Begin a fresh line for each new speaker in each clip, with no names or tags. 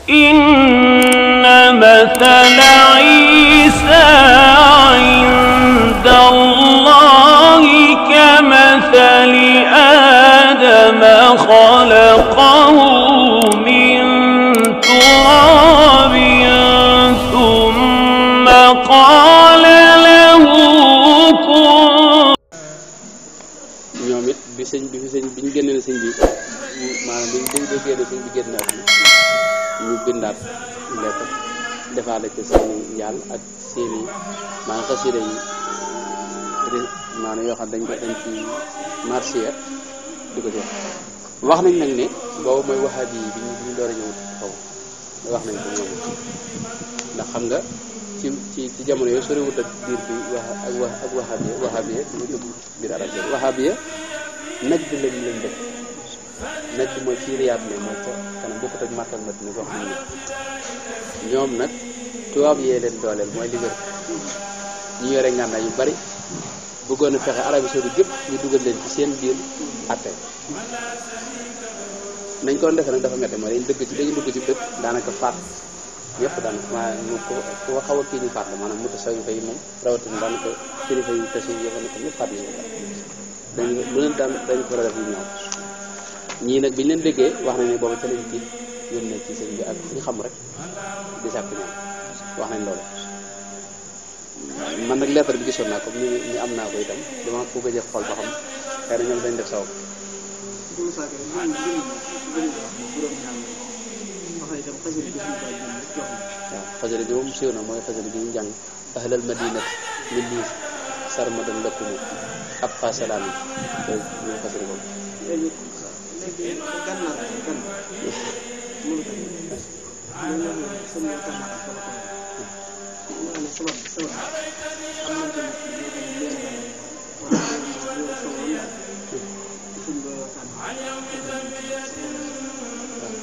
inna mathala Isa inda Allahi kamathali Adama khalaqahu min turabin thumma qala lahu kun.
ñoom it bi ñu génnee sëñ bi maanaam bi ñu déggee ne sëñ bi génn na ñu bindaat lettre defaale ko seeni njaal ak seeni maanaam xasida yi maanaam yoo xam dañ ci marsiya di ko jox. wax nañ nag ne boobu mooy wahabi yi bi ñu door a ñëw xaw wax nañ ko ñoom ndax xam nga ci jamono yooyu soriwut ak biir bi ak wahabiya ñu dugg biir arab yi wahabiya Najd lañ leen def Najd mooy fii Riyaad ne mooy ca kanam bokkut ak Makka ak Madina ko xam ne ñoom nag tubaab yee leen dooleel mooy li ñu yore ngànnaay yu bari bëggoon a fexe Arabie Saoudite yëpp ñu dugal leen ci seen biir atte nañ ko defe nag dafa métti mooy dañu dugg ci dëkk daanaka faat ñëpp daan waaye mu ko xaw a kii ñu faat la maanaam mu tasaw fay moom rawatina daanaka kilifa yi tasi yoo xam ne ko ñëpp faat yi dañ lu leen daan dañ ko war a def yu ñaaw ñii nag bi ñu leen déggee wax nañ ne booba ca lañ tiit yónnee ci sëñ bi ak ñu xam rek di sàkk ñaan wax nañ loolu man nag lettre bi gisoon naa ko ñu am naa ko itam dama ko gëj a xool ba xam xëy na ñoom dañ def saw waaw xasida bi moom siiw na mooy xasida bi ñu jàng ahlal madinati min lii sarmadan lakumu ab fa salaam yi mooy xasida boobu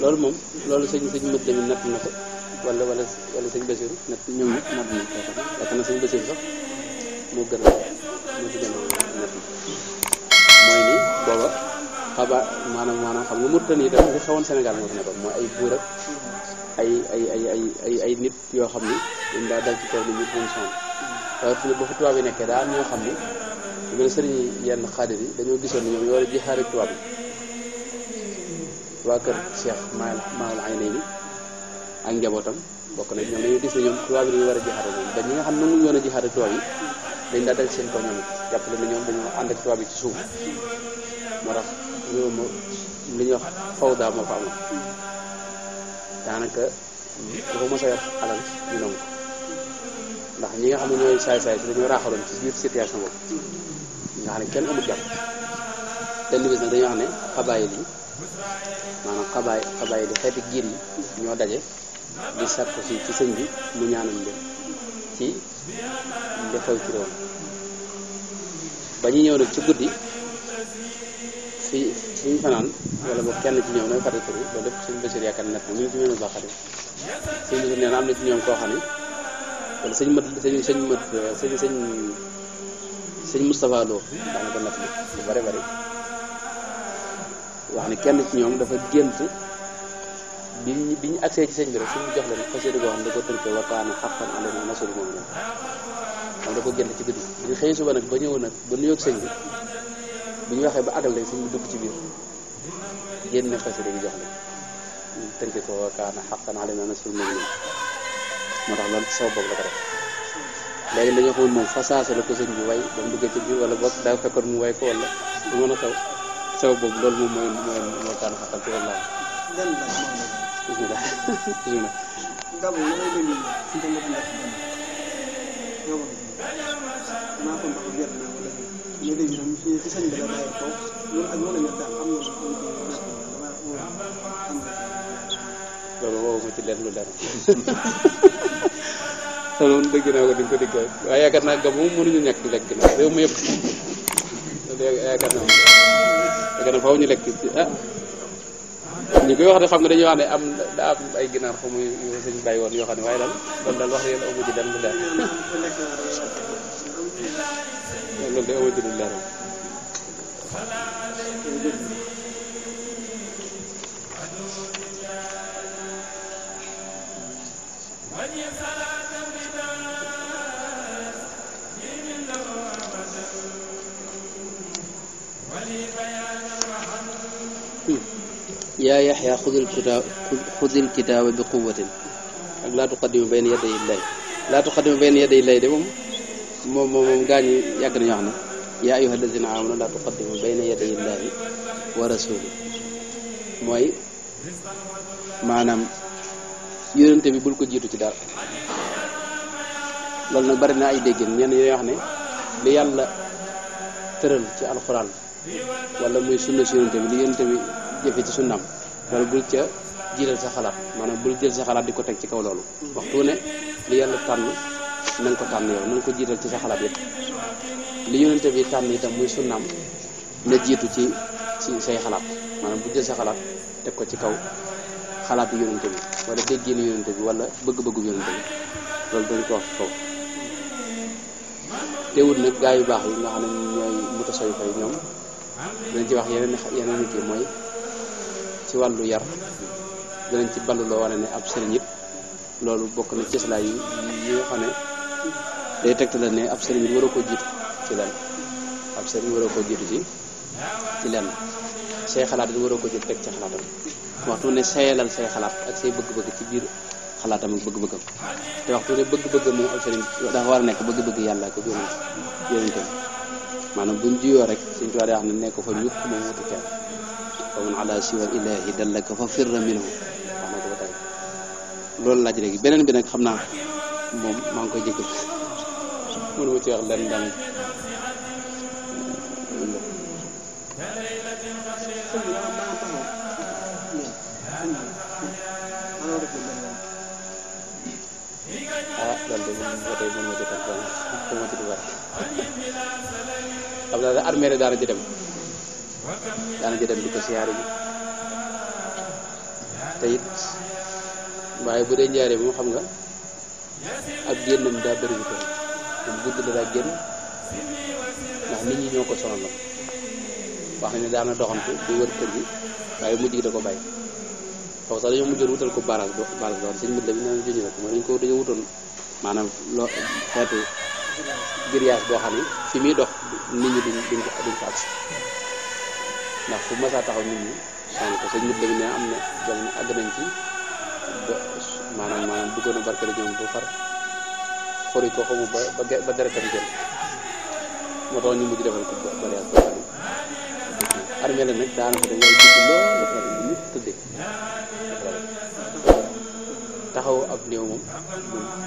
loolu moom loolu sëñ mët tamit natt na ko wala sëñ Basiru natt ñoom ñëpp natt nañ ko yaakaar na sëñ Basiru sax moo ci gën a natt mooy ni booba xabaar maanaam xam nga Mauritanie yi dafa xewoon Sénégal moo fi nekkoon mooy ay buur ak ay nit yoo xam ni dañ daa dal ci kaw ni ñu buñ son rawatina ba fa tubaab yi nekkee daa am ñoo xam ni lu mel sëriñ yenn xaadir yi dañoo gisoon ni ñoom yoo war a jihaar ak tubaab yi waa kër Cheikh Maal Aynayni ak njabootam bokk na ñoom dañoo gis ne ñoom tubaab yi dañu war a jihaar moom ba ñi nga xam ne nanguñu woon a jihaar ak tubaab yi dañ daa dal seen kaw ñoom it jàppale ne ñoom dañoo ànd ak tubaab yi ci suuf moo tax ñoom li ñuy wax fawda moo fa amoon daanaka dafa mos a yor alal ñu nangu ndax ñi nga xam ne ñooy saay-saay si dañoo raaxaloon ci biir situation boobu nga xam ne kenn amul jàpp benn bis nag dañoo wax ne xabaayil yi maanaam xabaayil yi xeeti giir yi ñoo daje di sàkku si ci sëñ bi mu ñaanal leen ci li xew ci réew ba ñu ñëw nag ci guddi fi ñu fanaan wala boog kenn ci ñoom nooy fàtte tur loolu lépp suñu Basiir yaakaar net na mu ngi ci mel baaxati sëñ Basiir nee na am na ci ñoom koo xam ne wala sëñ Moustapha Lo daanaka net lu bari bari wax ne kenn ci ñoom dafa gént bi ñu agsee ci sëñ bi rek suñu jox leen xasida goo xam ne da ko tënkee wa kaana haqqan alaynaa nasrul mu'miniin xam da ko gént ci guddi bi ñu xëy suba nag ba ñëw nag ba nuyoog sëñ bi bu ñu waxee ba àggal rek sëñ bi dugg ci biir génne xasida gi jox leen ñu tënkee ko wa kaana haqqan alaynaa nasrul mu'miniin moo tax loolu ci saw boobu la ko def léegi dañoo xamul moom fa saasa la ko sëñ bi way ba mu duggee ci biir wala boog daa fekkoon mu way ko wala lu mën a xew saw boobu loolu moom mooy kaana haqqan ci wàllu bismillah bismillah
gabu la ngay déglu ci tamit ndax yow ma ko ndax wér na wala ñu dégg ñu ci sëñ bi la bàyyi ko loolu ak loolu ñu daal am na
loolu woowu ma ci leen lu leer loolu dëgg naa ko di nga ko dégg waaye yaakaar naa gab moom mënuñu ñàkk di lekk na réew mi yëpp yaakaar naa faaw ñu lekk ci ñu koy wax ne xam nga dañuy wax ne daa am ay ginaar xaw ma yu sëñ bàyyi woon yoo xam ne waaye daal loolu daal wax dëgg yàlla amu ci leen lu leer loolu de amu ci lu leer yaa yaxya xudil kitaaba bi quwwatin ak laa tuqaddimu bayna yaday illahi. laa tuqaddimu bayna yaday illahi de moom gaa ñi yàgg nañu wax ne yaa ayyuha allazina amanu laa tuqaddimu bayna yaday illahi wa rasuli mooy maanaam yonente bi bul ko jiitu ci dara. loolu nag bari na ay déggin ñenn ñi wax ne li yàlla tëral ci alxuraan wala muy sunna si yonente bi li yonente bi jëfe ci sunnaam loolu bul ca jiital sa xalaat maanaam bul jël sa xalaat di ko teg ci kaw loolu. waxtu ne li yàlla tànn na nga ko tànn yow na nga ko jiital ci sa xalaat yëpp. li yonente bi tànn itam muy sunnaam na jiitu ci say xalaat maanaam bu jël sa xalaat teg ko ci kaw xalaatu yonente bi wala déggéenu yonente bi wala bëgg-bëggu yonente bi loolu dañ ko wax foofu. teewul nag gaa yu baax yi nga xam ne ñooy mutasawwifa yi ñoom dinañ ci wax yeneen nit yi mooy ci wàllu yar dinañ ci ballu loo wane ne ab sëriñ it loolu bokk na cëslaay yi nga xam ne day tegtale ne ab sëriñ it waroo koo jiitu ci lenn ab sëriñ waroo koo jiitu ci lenn say xalaat it waroo ko jël teg ci xalaatam waxtu ne sayalal say xalaat ak say bëgg-bëgg ci biir xalaatam ak bëgg-bëggam te waxtu ne bëgg-bëgg moom ab sëriñ dafa war a nekk bëgg-bëgg yàlla ko yonente maanaam buñ juyoo rek suñ tuwaa day wax ne nekk fa ñukk moom wuti kenn fa man ala siwal ilahi dallaka fa firra minhu wax na ko ba tey loolu laaj léegi beneen bi nag xam naa moom maa ngi koy jégal mënu ma ci wax lenn daanaka loolu de moom ba tey mënu ma jotal ko ma ci du war xam naa armée rek daana ci dem di ko siyaare ji te it waaye bu dee njaaree moom xam nga ak génnam daa bëri bu toll moom gudd la daa génn ndax nit ñi ñoo ko sonal wax ne daana doxantu di wër kër gi waaye mujj gi da ko bàyyi foofu sax dañoo mujjoon wutal ko barage doon sëñ mët la bi neen juñu rek mooy dañoo wutoon maanaam loo xeetu grillage boo xam ne fi muy dox nit ñi duñ ko agsi ndax fu masaa taxaw nit ñi sonn ko sëñ mët la bi ne am na jamono àgg nañ ci maanaam bëggoon a barkeel ñoom bu far xori ko xamu ba deretam jël moo tax ñu mujj defal ko mariage ba armée la nag daanaka dañoo gudd lool dafa ñu tëddee taxaw ab néew moom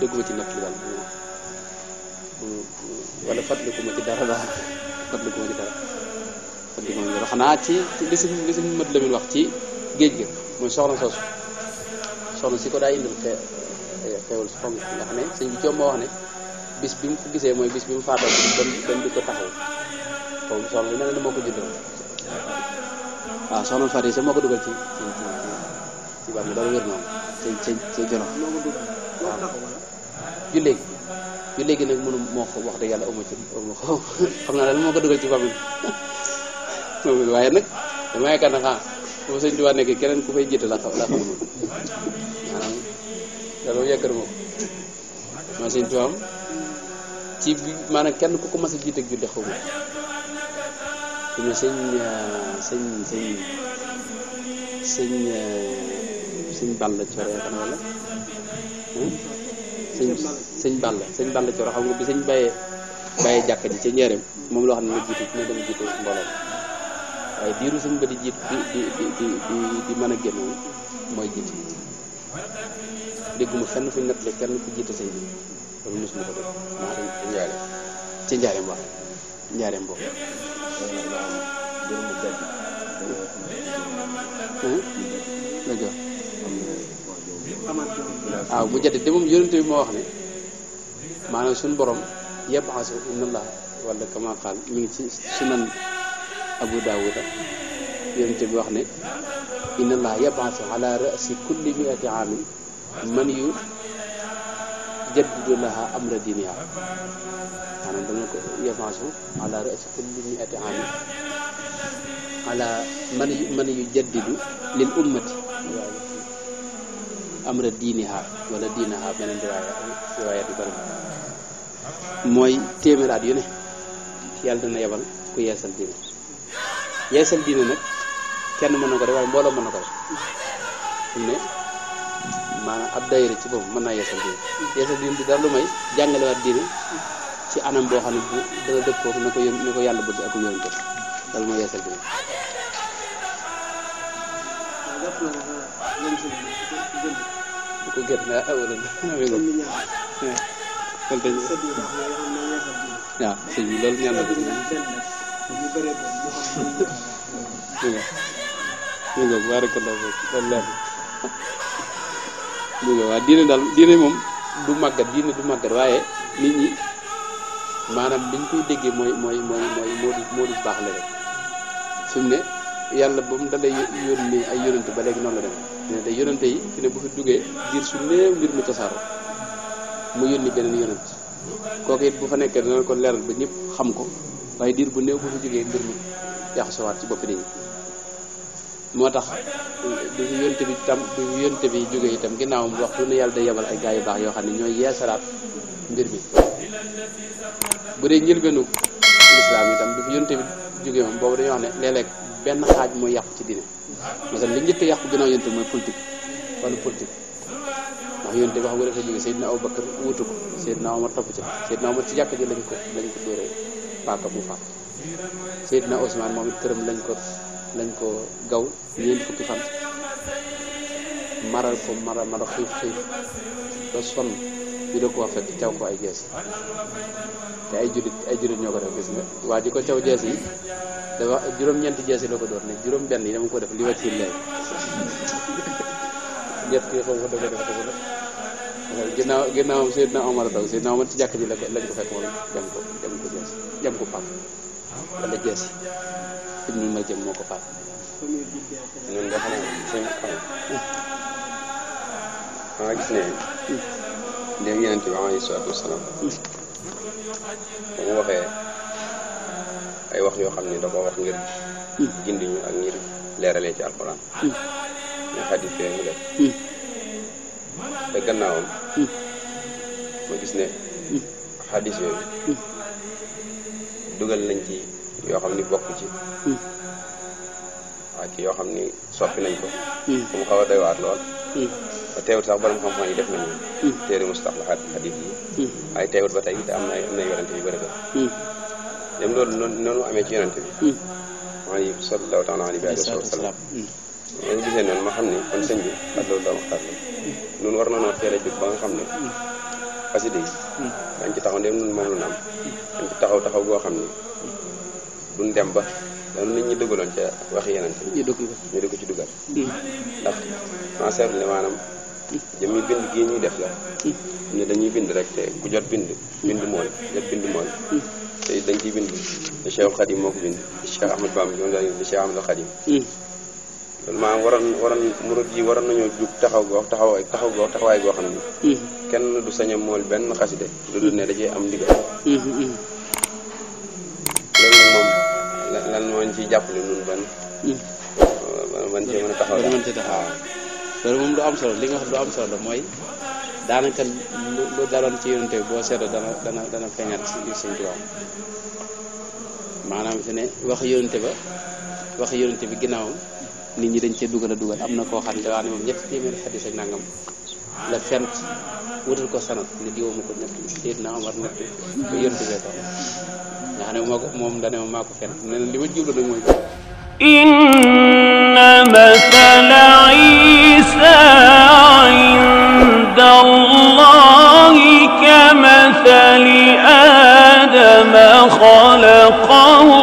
dégguma ci nekk li daal wala fàttaliku ma ci dara xanaa ci li si mat la min wax ci géej ga mooy soxna si ko daa indil xewal si xom nga xam ne sëñ bi coom moo wax ne bis bi mu ko gisee mooy bis bi mu faatoo dem di ko taxaw foofu soxna mel ne moo ko juddoo waaw soxna Fatou sa moo ko dugal ci bam mi loolu wér noonu ci Jolof waaw ju léegi nag mënu moo ko wax dëgg yàlla amu ci xam naa daal moo ko dugal ci bam mi waaye nag dama yaakaar na bu sëñ Tuubaa nekk keneen ku fay jiite la xamul maanaam loolu yaakaar moo ko moo sëñ Tuubaa ci bi maanaam kenn ku ko mas a jiite ak julli xaw ma su ne sëñ Balla Coro yaakaar naa wala sëñ Balla Coro xam nga bi sëñ bàyyee jàkka ji ca njëreem moom loo xam ne na jiitu na dem jiitu mbooloo waaye diiru sëñ ba di jiit di mën a génn mooy jiite dégguma fenn fuñ nettali kenn ku jiite sëñ bi loolu mosuma ko dégg maa ci njaareem wax njaareem boobu la jox waaw mu jaddi de moom yonente bi moo wax ne maanaam suñu borom yab'asu inna allah wala kama qaal mi ngi ci sunan Abu Daawuda yonente bi wax ne inna allah yab'asu ala ra'si kulli mi'ati aamin man yu jaddidu laha amra diniha maanaam dana ko yab'asu ala ra'si kulli mi'ati aamin ala man yu jaddidu lil ummati amra diiniha wala diinaha beneen riwaayat yu bari mooy téeméeraat yu ne yàlla dana yebal ku yeesal diine nag kenn mën na ko def waaye mbooloo mën na ko def fi mu ne maanaam ab daayira ci boobu mën naa yeesal diine bi dara lu may jàngalewaat diine ci anam boo xam ne bu dana dëppoo na ko yàlla bëgg ak yonent loolu mooy yeesal diine. bu ko gën naa wala waaw sëñ bi loolu ñaan la ko waaw diine daal diine moom du màggat waaye nit ñi maanaam liñ koy déggee mooy moo du baax la rek fi mu ne yàlla ba mu dalay yónni ay yónante ba léegi noonu la dem ne te yónante yi fi ne bu fi duggee diir su néew mbir mi tasaaro mu yónni beneen yónant kooku it bu fa nekkee dana ko leeral ba ñëpp xam ko waaye diir bu néew bu fi jógee mbir mi jaxasowaat ci bopp nit ñi moo tax du fi yónte bi jógee itam ginnaawam waxtu ne yàlla day yebal ay gaa yu baax yoo xam ne ñooy yeesalaat mbir mi bu dee njëlbeenu lislaam itam du fi yónte bi jógee moom boobu dañoo wax ne léeg-léeg benn xaaj mooy yàqu ci diine masalan li njëkk yàqu ginnaaw yónte mooy politique wala politique ndax yónte bi wax bu defee jógee Seydina Abubakar wutu ko Seydina Omar topp ci Seydina Omar ci jàkk ji lañ ko dóoree paaka bu faat Seydina Ousmane moom it këram lañ ko gaw ñeent fukki fan maral ko mara xiif ba sonn ñu da ko fekk caw ko ay jees te ay jullit ñoo ko def gis nga waa ji ko caw jees yi dafa juróom-ñeenti jees yi la ko door ne juróom-benn yi dama ko def li wet ci lay ñett ki xaw ko dafa def ginnaaw Seydina Omar daw Seydina Omar ci jàkk ji lañ ko fekk moom jam ko pap wala jees yi ibnu ma jëm moo ko faat
ñun nga xam ne suñ maa gis ne léegi yonent bi alayhi salaatu wasalaam ba mu waxee ay wax yoo xam ne da ko wax ngir gindi ñu ak ngir leeralee ci alxuraan ñu xadis yooyu mu def te gannaawam ma gis ne xadis yooyu dugal nañ ci yoo xam ni bokk ci ak yoo xam ni soppi nañ ko fu mu xaw a doy waar lool te teewut sax borom xam-xam yi def nañu téere mustalahaat xadiis yi ay teewut ba tey te am na yonente yu bëri ba dem loolu noonu amee ci yonente bi alayhi sallallahu taala alayhi wa sallam loolu gisee noonu ma xam ni kon sëñ bi ak loolu daa waxtaan la noonu war na noo teel a jóg ba nga xam ne xasida yi dañ ci taxaw ndem nun moom lu na am dañ ci taxaw goo xam ni duñ dem ba danu nit ñi dugaloon ca waxi yenante ñu dugg ci dugal ndax en seetlu ne maanaam jëmmi bind gii ñuy def la ne dañuy bind rek te ku jot bind mool te dañ ciy bind te Cheikh Khadim moo ko bind Cheikh Ahmad Bamba moom daal di Cheikh Ahmad Khadim loolu maanaam waroon murid yi waroon nañoo jug taxawaay goo xam ne kenn du sañ a mool benn xaside lu dul ne da cee am ndigal loolu nag moom lan moo ñu ciy jàppale ñun ban cee mën a taxaw
loolu moom lu am solo li nga wax lu am solo la mooy daanaka lu daloon ci yonente bi boo seetoo dana feeñaat ci Sëñ Tuubaa maanaam fi ne wax yonente bi ginnaawam nit ñi dañ cee dugal am na koo xam ne waa ne moom 300 xadis ak nangam la fent wutal ko sanat ni diwoo ma ko ñett Seydina Omar ñett ko yonente bee ko nga xam ne moom dane moom maa ko fent ne li ma jublu nag mooy
inna mathala Isa inda Allahi kamathali Adama khalaqahu